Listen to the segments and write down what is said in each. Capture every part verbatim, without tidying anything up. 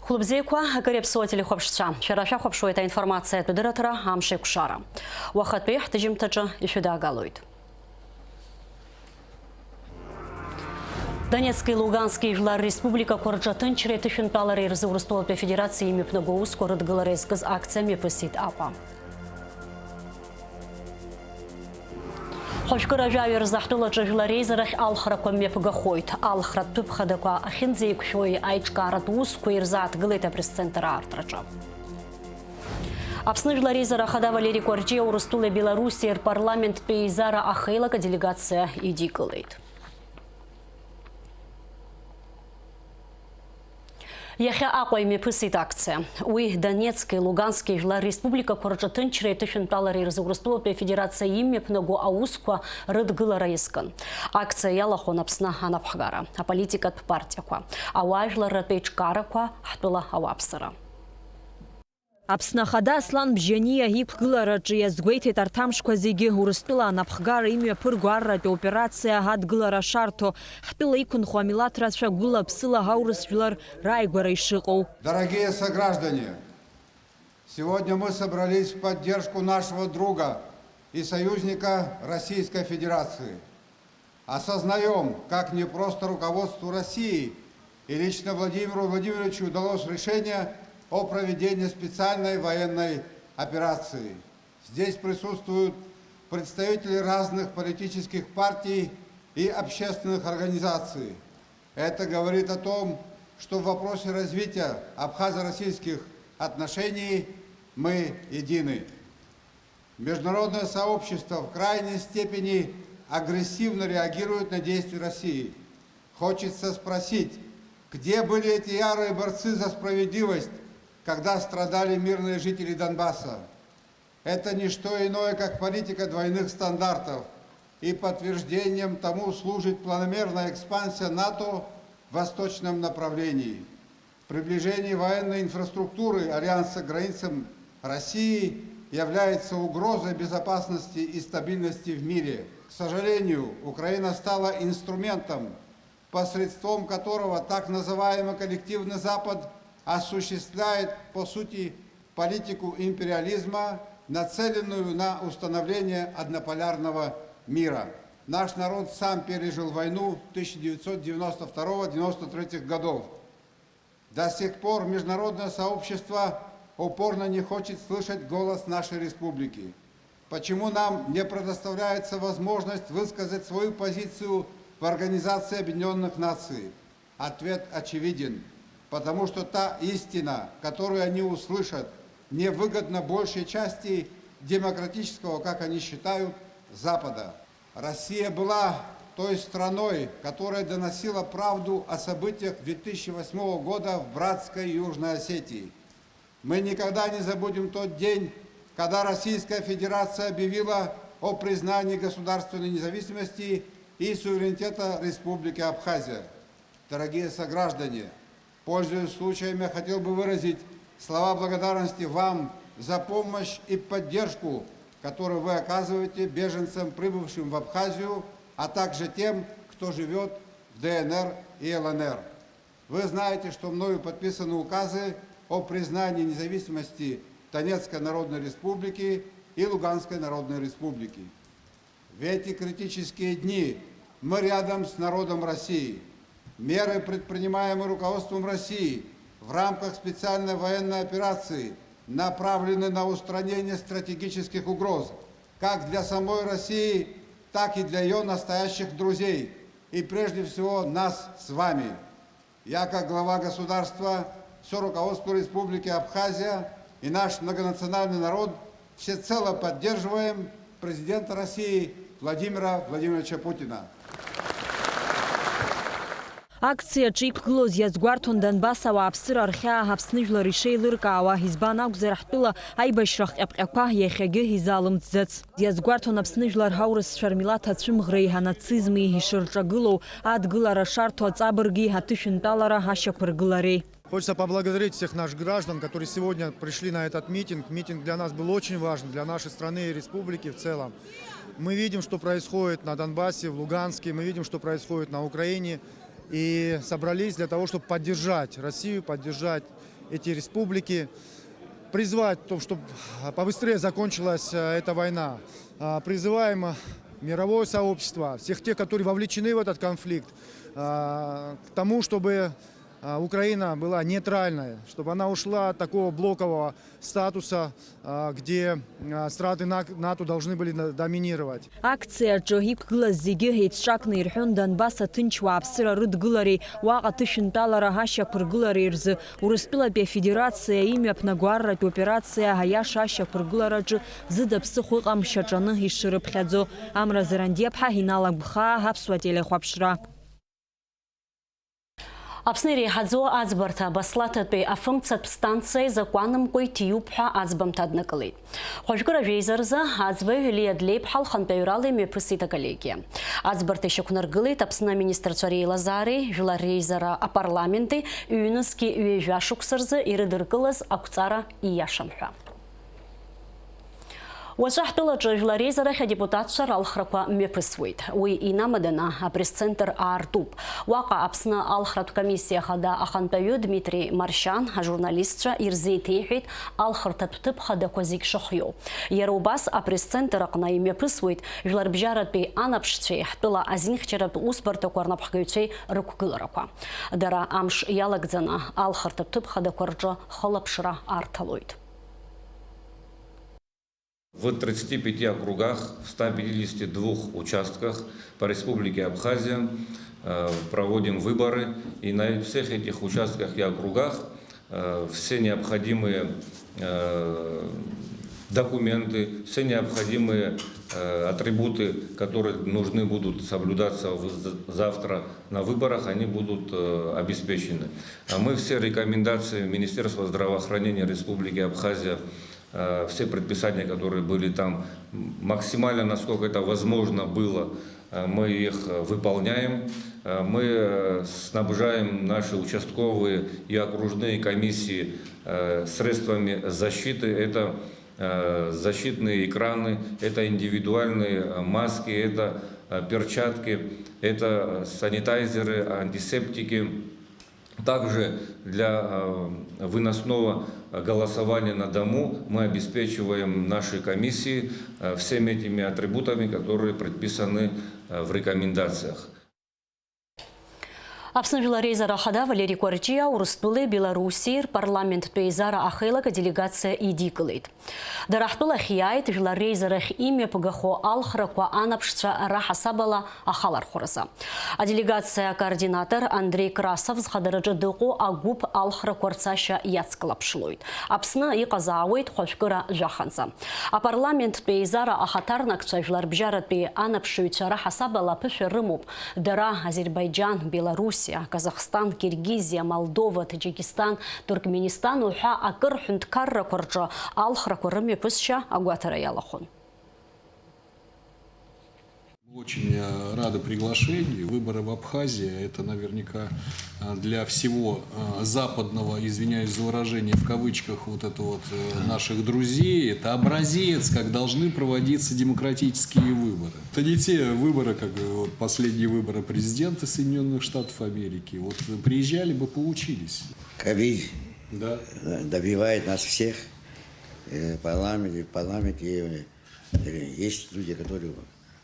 Хәылбзиақәа, акыр иаԥсуа телехәаԥшцәа, шәара шәахәаԥшуеит аинформациатә дырраҭара Амш еиқәшара. Уахатәи ҳҭыжьымҭаҿы ишәыдаагалоит. Донецки Лугански жәлар республикақәа рҿы аҭынчреи аҭышәынтәалареи рзы Урыстәылатәи Афедерациа имҩаԥнаго аусқәа рыдгылара иазкыз акциа мҩаԥысит Аҟәа. Хәажәкыра жәаҩа рзы ҳтәылаҿы жәлар реизарахь алхрақәа мҩаԥгахоит. Алхратә ҭыԥ хадақәа ахьынӡеиқәшәои аиҿкааратә усқәеи рзааҭгылеит апресс-центр аартраҿы. Аԥсны Жәлар Реизара Ахада Валери Кәарҷиа Урыстәылеи Белоруссиеи рпарламенттә еизара ахеилак аделегациа идикылеит. Иахьа Аҟәа имҩаԥысит акциа. Уи Донецки, Лугански жәлар республикақәа рҿы аҭынчреи аҭышәынтәалареи рзы Урыстәылатәи Афедерациа имҩаԥнаго аусқәа рыдгылара иазкын. Акциа иалахәын Аԥсны анапхгара, аполитикатә партиақәа, ауаажәларратә еиҿкаарақәа, ҳтәыла ауааԥсыра. Аԥсны Ахада Аслан Бжьаниа иқәгылараҿы иазгәеиҭеит арҭ амшқәа зегьы Урыстәыла анапхгара имҩаԥырго арратә операциа адгылара шарҭо, ҳтәыла иқәынхо амилаҭ рацәа гәыла-ԥсыла аурыс жәлар рааигәара ишыҟоу. Дорогие сограждане, сегодня мы собрались в поддержку нашего друга и союзника Российской Федерации. Осознаём, как непросто руководству России и лично Владимиру Владимировичу удалось решение о проведении специальной военной операции. Здесь присутствуют представители разных политических партий и общественных организаций. Это говорит о том, что в вопросе развития абхазо-российских отношений мы едины. Международное сообщество в крайней степени агрессивно реагирует на действия России. Хочется спросить, где были эти ярые борцы за справедливость, когда страдали мирные жители Донбасса? Это не что иное, как политика двойных стандартов, и подтверждением тому служит планомерная экспансия НАТО в восточном направлении. Приближение военной инфраструктуры Альянса к границам России является угрозой безопасности и стабильности в мире. К сожалению, Украина стала инструментом, посредством которого так называемый коллективный Запад осуществляет, по сути, политику империализма, нацеленную на установление однополярного мира. Наш народ сам пережил войну тысяча девятьсот девяносто второго девяносто третьего годов. До сих пор международное сообщество упорно не хочет слышать голос нашей республики. Почему нам не предоставляется возможность высказать свою позицию в Организации Объединённых Наций? Ответ очевиден. Потому что та истина, которую они услышат, невыгодна большей части демократического, как они считают, Запада. Россия была той страной, которая доносила правду о событиях две тысячи восьмого года в братской Южной Осетии. Мы никогда не забудем тот день, когда Российская Федерация объявила о признании государственной независимости и суверенитета Республики Абхазия. Дорогие сограждане, пользуясь случаем, я хотел бы выразить слова благодарности вам за помощь и поддержку, которую вы оказываете беженцам, прибывшим в Абхазию, а также тем, кто живёт в Д Н Р и Л Н Р. Вы знаете, что мною подписаны указы о признании независимости Донецкой Народной Республики и Луганской Народной Республики. В эти критические дни мы рядом с народом России. Меры, предпринимаемые руководством России в рамках специальной военной операции, направлены на устранение стратегических угроз как для самой России, так и для её настоящих друзей и, прежде всего, нас с вами. Я, как глава государства, всё руководство Республики Абхазия и наш многонациональный народ всецело поддерживаем президента России Владимира Владимировича Путина. Акциаҿы иқәгылоз иазгәарҭон Донбасс ауааԥсыра рхьаа Аԥсны жәлар ишеилыркаауа, избан акәзар, ҳтәыла аибашьра хҟьаԥҟьақәа иахьагьы изалымҵӡац. Иазгәарҭон Аԥсны жәлар аурысцәа рмилаҭ ацәымӷреи анацизми ишырҿагылоу, адгылара шарҭо аҵабырги аҭышәынтәалара ашьақәыргылареи. Хочется поблагодарить всех наших граждан, которые сегодня пришли на этот митинг. Митинг для нас был очень важен, для нашей страны и республики в целом. Мы видим, что происходит на Донбассе, в Луганске, мы видим, что происходит на Украине. И собрались для того, чтобы поддержать Россию, поддержать эти республики, призвать в том, чтобы побыстрее закончилась, э, эта война. А, призываем, э, мировое сообщество, всех тех, которые вовлечены в этот конфликт, а, к тому, чтобы, а, Украина была нейтральной, чтобы она ушла от такого блокового статуса, а, где, а, страны на-, НАТО должны были на-, доминировать. Акциаҿы иқәгылаз зегьы еицҿакны ирҳәон Донбасс аҭынч уааԥсыра рыдгылареи уаҟа аҭышәынтәалара ашьақәыргылареи рзы Урыстәылатәи Афедерациа имҩаԥнаго арратә операциа аиаша ашьақәыргылараҿы зыда ԥсыхәа ыҟам шьаҿаны ишырыԥхьаӡо. Амра Зарандиаԥҳа, Инал Агәхаа, Аԥсуа телехәаԥшра. Аԥсны иреиҳаӡоу аӡбарҭа Баслаҭатәи афымцатә станциа изакәанымкәа иҭиуп ҳәа аӡбамҭа аднакылеит. Хәажәкыра жәеиза рзы аӡбаҩ Лиа Длеиԥҳа лхантәаҩрала имҩаԥысит аколлегиа. Аӡбарҭа ишьақәнаргылеит Аԥсны аминистрцәа реилазаареи жәлар реизара апарламенти ҩнызқьи ҩажәа шықәса рзы ирыдыркылаз ақәҵара ииашам ҳәа. Уаҵәы ҳтәылаҿы Жәлар Реизарахь адепутатцәа ралхрақәа мҩаԥысуеит. Уи инамаданы апресс-центр аартуп. Уаҟа Аԥсны алхратә комиссиа хада ахантәаҩы Дмитри Маршьан ажурналистцәа ирзеиҭеиҳәеит алхырҭатә ҭыԥ хадақәа зегь шыхиоу. Иара убас апресс-центр аҟны имҩаԥысуеит жәларбжьаратәи анаԥшцәеи ҳтәыла азинхьчаратә усбарҭақәа рнапхгаҩцәеи рықәгыларақәа. Дара амш иалагӡаны алхырҭатә ҭыԥ хадақәа рҿы хылаԥшра арҭалоит. В тридцати пяти округах, в ста пятидесяти двух участках по Республике Абхазия, э, проводим выборы, и на всех этих участках и округах, э, все необходимые, э, документы, все необходимые, э, атрибуты, которые нужны будут соблюдаться в-, з-, завтра на выборах, они будут, э, обеспечены. А мы все рекомендации Министерства здравоохранения Республики Абхазия, э, все предписания, которые были там, м-, максимально, насколько это возможно было, э, мы их, э, выполняем. Э, мы, э, снабжаем наши участковые и окружные комиссии, э, средствами защиты. Это, э, защитные экраны, это индивидуальные, э, маски, это, э, перчатки, это, э, санитайзеры, антисептики. Также для, э, выносного голосования на дому мы обеспечиваем наши комиссии, э, всеми этими атрибутами, которые предписаны, э, в рекомендациях. Аԥсны Жәлар Реизара Ахада Валери Кәарҷиа Урыстәылеи Белоруссиеи рпарламенттә еизара ахеилак аделегациа идикылеит. Дара ҳтәылахь иааит Жәлар Реизарахь имҩаԥгахо алхрақәа анаԥшцәа раҳасабала ахалархәразы. Аделегациа акоординатор Андреи Красов зхадараҿы дыҟоу агәыԥ алхрақәа рцашьа иацклаԥшлоит. Аԥсны иҟазаауеит хәажәкыра жәаханӡа. Апарламенттә еизара ахаҭарнакцәа жәларбжьаратәи анаԥшыҩцәа раҳасабала аԥышәа рымоуп. Дара Азербаиџьан, Белоруссиа, Казахстан, Киргизиа, Молдова, Таџьикистан, Туркменистан уҳәа акыр ҳәынҭқаррақәа рҿы алхрақәа рымҩаԥысшьа агәаҭара иалахәын. Мы очень, э, рады приглашению. Выборы в Абхазии — это наверняка, э, для всего, э, западного, извиняюсь за выражение в кавычках, вот это вот, э, наших друзей, это образец, как должны проводиться демократические выборы. Это не те выборы, как, э, вот последние выборы президента Соединённых Штатов Америки. Вот, э, приезжали бы, получились. Ковид, да, э, добивает нас всех. Э, парламент, и в парламенте, э, есть люди, которые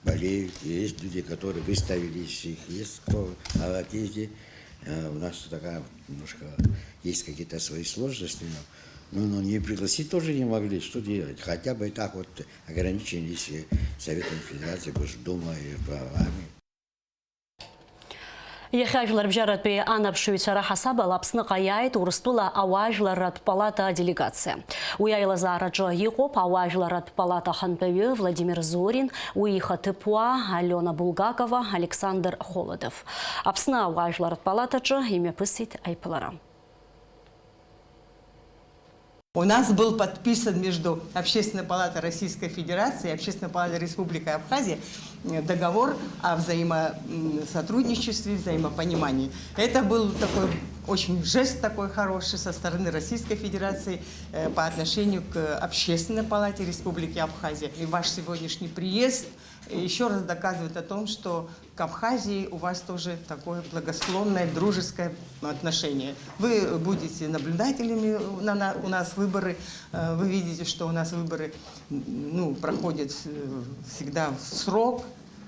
болеют, есть люди, которые выставились, их есть кто, а вот эти, э, у нас такая немножко есть какие-то свои сложности, но, ну, ну, не пригласить тоже не могли, что делать? Хотя бы так вот ограничились, э, Советом Федерации, Госдумой, правами. Иахьа жәларбжьаратәи анаԥшыҩцәа раҳасабала Аԥсныҟа иааит Урыстәыла ауаажәларратә палата аделегациа. Уи аилазаараҿы иҟоуп ауаажәларратә палата ахантәаҩы Владимир Зорин, уи ихаҭыԥуаа Алиона Булгакова, Александр Холодов. Аԥсны ауаажәларратә палатаҿы имҩаԥысит аиԥылара. У нас был подписан между Общественной палатой Российской Федерации и Общественной палатой Республики Абхазия, э, договор о взаимосотрудничестве, взаимопонимании. Это был такой очень жест такой хороший со стороны Российской Федерации, э, по отношению к Общественной палате Республики Абхазия. И ваш сегодняшний приезд ещё раз доказывает о том, что Абхазии у вас тоже такое благосклонное, дружеское отношение. Вы будете наблюдателями на, на, у нас выборы. Э, вы видите, что у нас выборы, м, ну, проходят, э, всегда в срок,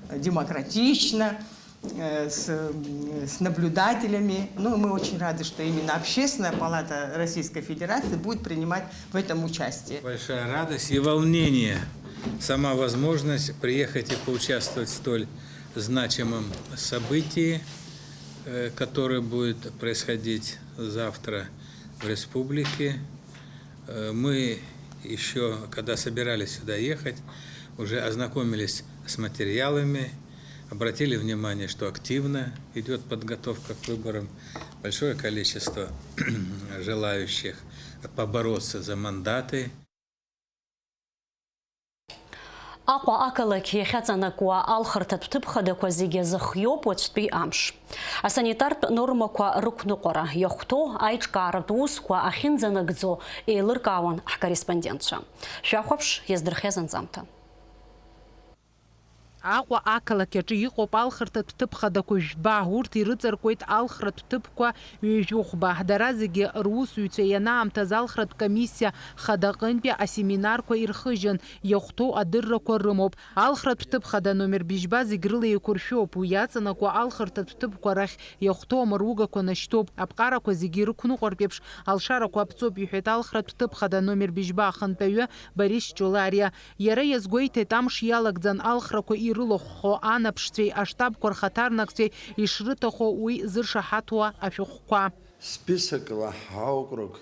э, демократично, э, с, м, с наблюдателями. Ну, мы очень рады, что именно Общественная палата Российской Федерации будет принимать в этом участие. Большая радость и волнение. Сама возможность приехать и поучаствовать в столь значимом событии, э, которое будет происходить завтра в республике. Э, мы ещё, когда собирались сюда ехать, уже ознакомились с материалами, обратили внимание, что активно идёт подготовка к выборам, большое количество желающих побороться за мандаты. Аҟәа ақалақь иахьаҵанакуа алхырҭатә ҭыԥ хадақәа зегьы азыхиоуп уаҵәтәи амш. Асанитартә нормақәа рықәныҟәара иахәҭоу аиҿкааратә усқәа ахьынӡанагӡо еилыркаауан ҳкорреспондентцәа. Шәахәаԥш, иаздырхиаз анҵамҭа. Аҟәа ақалақь аҿы иҟоуп алхырҭатә ҭыԥ хадақәа жәба, урҭ ирыҵаркуеит алхратә ҭыԥқәа ҩажәихәба. Дара зегьы русзуҩцәа ианаамҭаз алхратә комиссиа хадаҟынтәи асеминарқәа ирхыжьын, иахәҭоу адыррақәа рымоуп. Алхратә ҭыԥ хада номер бжьба зегь рыла еиқәыршәоуп. Уи иаҵанакуа алхырҭатә ҭыԥқәа рахь иахәҭоу амаругақәа нашьҭоуп. Аԥҟарақәа зегьы ирықәныҟәартә еиԥш, алшарақәа аԥҵоуп, иҳәеит алхратә ҭыԥ хада номер бжьба ахантәаҩы Борис Ҷолариа. Иара иазгәеиҭеит, амш иалагӡан алхрақәа ирылахәхо анаԥшцәеи аштабқәа рхаҭарнакцәеи ишрыҭаху уи зыршаҳаҭуа ашәҟәқәа. Списокла ҳаокруг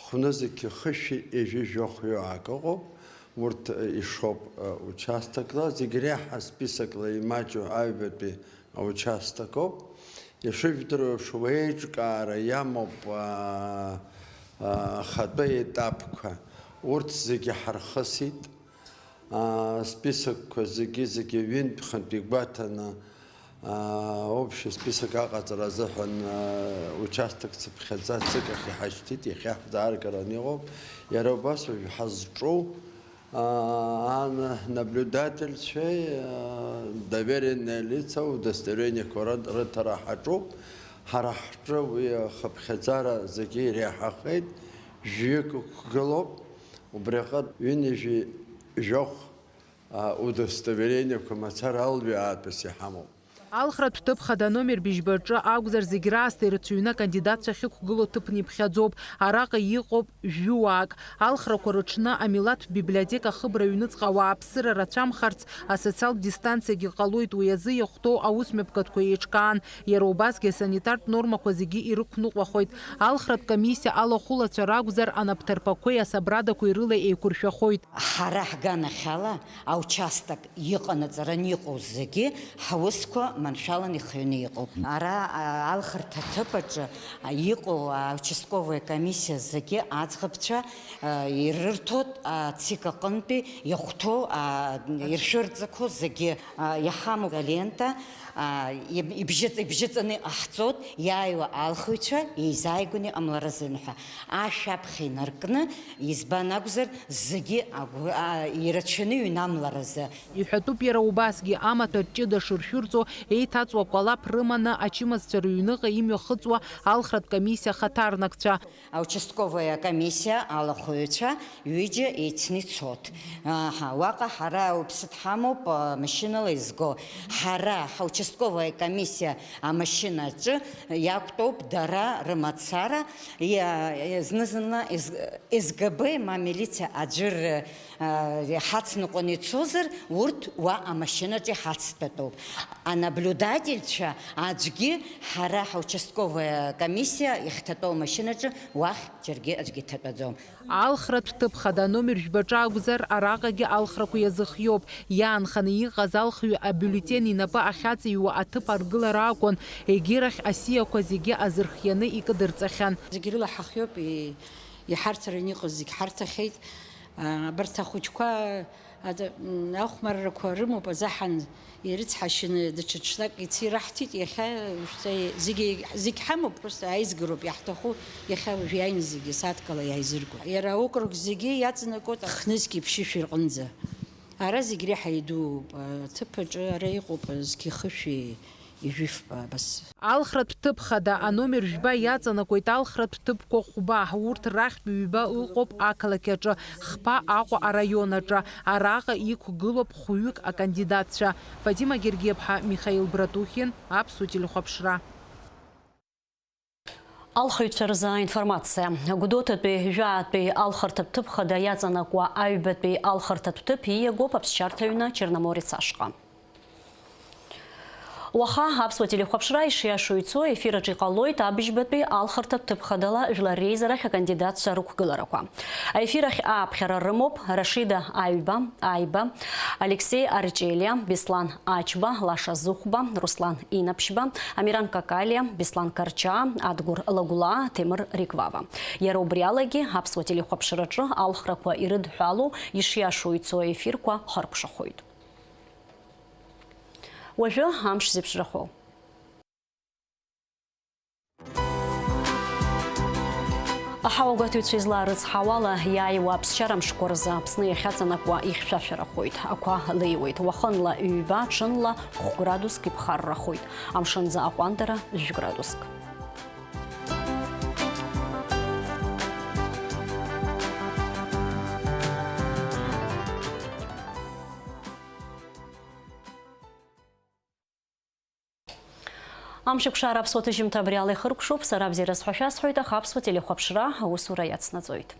хәнызқьи хышәи ҩажәи жәохәҩык ыҟоуп, урҭ ишоуп участокла, зегь реиҳа списокла имаҷу аҩбатәи аучасток ауп. Ишыжәдыруа еиԥш, уеиҿкаара иамоуп, аа, аа, ахатәы етапқәа. Урҭ зегьы ҳархысит. Аа, списокқәа зегьы, зегьы ҩынтә-хынтә игәаҭаны, аа, общий список аҟаҵара азыҳәан, аа, участок цыԥхьаӡа ҵык ахь иҳашьҭит, иахьа ҳзааргараны иҟоуп. Иара убас уажә ҳазҿу Аа, ан-, наблюдательцәеи, аа, доверенные лица удостоверениеқәа ры-, рыҭара ҳаҿуп. Ҳара ҳҿы уи ахыԥхьаӡара зегьы иреиҳахеит, жәҩык ықәгылоуп. Убри аҟынтә ҩынҩажәи жәохә, аа, удостоверениеқәа мацара алҩа аатәыс иҳамоуп. Алхратә ҭыԥ хада номер быжьба рҿы акәзар, зегь раасҭа ирацәаҩны акандидатцәа ахьықәгылоу ҭыԥны иԥхьаӡоуп. Араҟа иҟоуп жәуаак. Алхрақәа рыҽны амилаҭтә библиотека ахыбра аҩныҵҟа ауааԥсыра рацәамхарц асоциалтә дистанциагьы ҟалоит, уи азы иахәҭоу аусмҩаԥгатәқәа еиҿкаан, иара убасгьы асанитартә нормақәа зегьы ирықәныҟәахоит. Алхратә комиссиа алахәылацәа ракәзар, анапҭарԥақәеи асабрадақәеи рыла еиқәыршәахоит. Ҳара ҳганахьала аучасток иҟанаҵаран иҟоу зегьы ҳаусқәа маншәалан ихианы иҟоуп. Ара, а, алхырҭа ҭыԥ аҿы, а, иҟоу, а, участковая комиссиа зегьы аӡӷабцәа, а, ирырҭоит, а, ЦИК аҟынтәи иахәҭоу, а, иршәырҵақәо зегьы, а, иҳамоуп алента, а, иб-, ибжьыҵ-, ибжьыҵаны иҟаҳҵоит, иааиуа алхыҩцәа еизааигәаны иҟамларазын ҳәа. Ашә аԥхьа инаркны, избан акәзар, зегьы агәы-, а, ирацәаны иҩнамларазы. Иҳәатәуп иара убасгьы, амаҭәа ҷыда шыршәырҵо, еиҭаҵуа кәалаԥ рыманы ачымазцәа рыҩныҟа имҩахыҵуа алхратә комиссиа ахаҭарнакцәа. Аучастковая комиссиа алахәыҩцәа ҩыџьа еицны ицоит. Аҳа, уаҟа ҳара уԥсы дҳамоуп, а, машьынала изго. Ҳара ҳаучастковая комиссиа амашьынаҿы иақәтәоуп дара рымацара, иа-, зны-зынла из-, С Г Б ма милициа аӡәыр, а, ҳацныҟәаны ицозар, урҭ уа амашьынаҿы иҳацтәатәуп. Анаблюдательцәа аӡәгьы ҳара ҳаучастковая комиссиа иахьҭатәоу амашьынаҿы уахь џьаргьы аӡәгьы дҭатәаӡом. Алхратә ҭыԥ хада номер жәбаҿы акәзар, араҟагьы алхрақәа иазыхиоуп. Иаанханы иҟаз алхҩы абиуллетен инапы ахьаҵыҩуа аҭыԥ аргылара акәын, егьирахь асиақәа зегьы азырхианы икыдырҵахьан. Зегь рыла ҳахиоуп, и-, иҳарҭараны иҟаз зегь ҳарҭахьеит. А, абарҭ ахәыҷқәа ада-, м, ахәмаррақәа рымоуп, азаҳан ирыцҳашьаны даҽа ҽнак ицеираҳҭеит, иахьа шәца-, зегьы, зегь ҳамоуп, просто аизгароуп иаҳҭаху, иахьа уажә иааины зегьы сааҭкала иааизырго. Иара аокруг зегьы иаҵанакуеит хнызқьи ԥшьышәи рҟынӡа. Ара зегь реиҳа идууп, аҭыԥ аҿы ара иҟоуп зқьи хышәи ижәифба абас. Алхратә ҭыԥ хада, аномер жәба иаҵанакуеит алхратә ҭыԥқәа хәба, урҭ рахьтә ҩба ыҟоуп ақалақь аҿы, хԥа Аҟәа араион аҿы, араҟа иқәгылоуп хәҩык акандидатцәа, Фатима Гергиаԥҳа, Михаил Братухин, Аԥсуа телехәаԥшра. Алхыҩцәа рзы аинформациа. Гәдоуҭатәи жәаатәи алхырҭатә ҭыԥ хада иаҵанакуа аҩбатәи алхырҭатә ҭыԥ ииагоуп аԥсшьарҭа ҩны Черноморец ашҟа. Уаха аԥсуа телехәаԥшра ишиашоу ицо, ефир аҿы иҟалоит абыжьбатәи алхырҭатә ҭыԥ хадала жәлар реизарахь акандидатцәа рықәгыларақәа. Аефир ахь ааԥхьара рымоуп Рашида Аҩба, Аиба, Алексеи Арчелиа, Беслан Ачба, Лаша Зыхәба, Руслан Инаԥшьба, Амиран Какалиа, Беслан Карчаа, Адгәыр Лагәлаа, Ҭемыр Риквава. Иара убри алагьы аԥсуа телехәаԥшраҿы алхрақәа ирыдҳәалоу ишиашоу ицо аефирқәа хыркәшахоит. Уажәы амш зеиԥшрахо. Аҳауагәаҭаҩцәа излаарыцҳауала, иааиуа аԥсшьара мшқәа рзы Аԥсны иахьаҵанакуа ихьшәашәарахоит, ақәа леиуеит, уахынла ҩба, ҽынла хә-градуск иԥхаррахоит, амшынӡы аҟәандара жәградуск. Амшеиқәшара аԥсуа ҭыжьымҭа абри ала ихыркәшоуп. Сара абзиараз ҳәа шәасҳәоит, аха аԥсуа телехәаԥшра аусура иацнаҵоит.